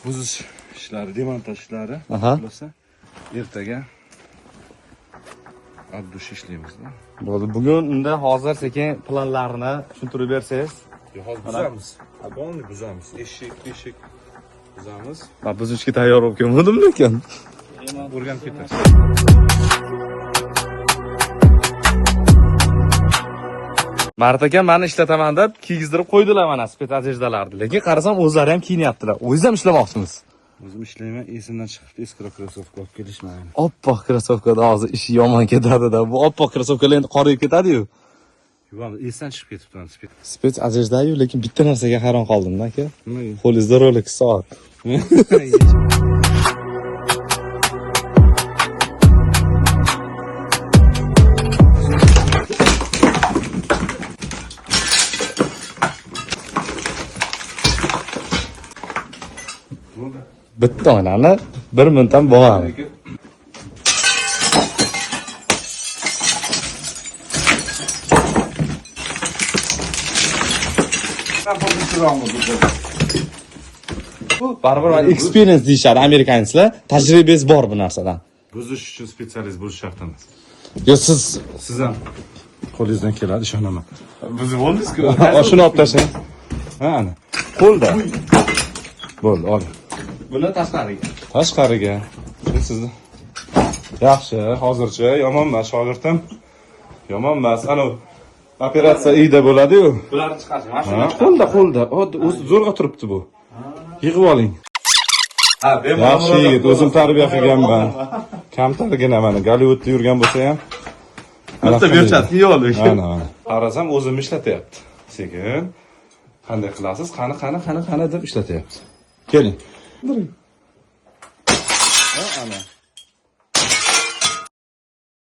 Buzish ishlari, demontaj ishlari. Aha. Bo'lsa, ertaga abdush ishlaymiz-da. Bo'ldi. Bugun unda hozir sekin planlarni tushuntirib bersangiz. Hozir buzamiz. Полный buzamiz. Eshik, beshik buzamiz. Men buzishga tayyor bo'lib kelmadim lekin. O'rganib ketasiz. Mart aka meni ishlataman deb kiygizdirib qo'ydilar mana spetsodejdalarni. Lekin qarasam o'zlari ham kiyinyaptilar. O'zingiz ham ishlamoqchimiz. O'zim ishlayman, esimdan chiqibdi eskiroq krossovka olib kelishman. Oppoq krossovkada hozir ishi yomon ketadi-da. Bu oppoq krossovkalar endi qorayib ketadi-yu. Yuvamiz, esdan chiqib ketibdi spet. Spetsodejda-yu, lekin bitta narsaga hayron qoldim-da aka. Nimaga? Qo'lingizda Rolex soat. Bo'ldi. Bitta oynani bir minutdan bo'ladi. Bu baribir mana experience deyishadi amerikanslar. Tajribangiz bor bu narsadan. Buzish uchun spetsialist bo'lish shart emas. Yo siz Siz ham qo'lingizdan keladi, ishonaman. buzib oldingiz-ku. Shuni olib tashlang. Ha, ana. Qo'lda. Bo'ldi, oling. Buni tashqariga. Tashqariga. Shu sizni. Yaxshi, hozircha yomon emas shogirdim. Yomon emas. Ana operatsiya uyda bo'ladi-yu. Bularni chiqarish. Mana Ha, qo'lda, qo'lda. Oddiy o'zi zo'rg'a turibdi bu. Yig'ib oling. Ha, Yaxshi yigit, o'zim tarbiya qilganman. Kamtargina mana Gollivudda yurgan bo'lsa ham. Bitta berchatki yo'q. Ana, ana. Qarasam o'zim ishlatyapti. Sekin. Qanday qilasiz? Qani, qani, qani, qani deb ishlatyapti. Keling. Ha, ana.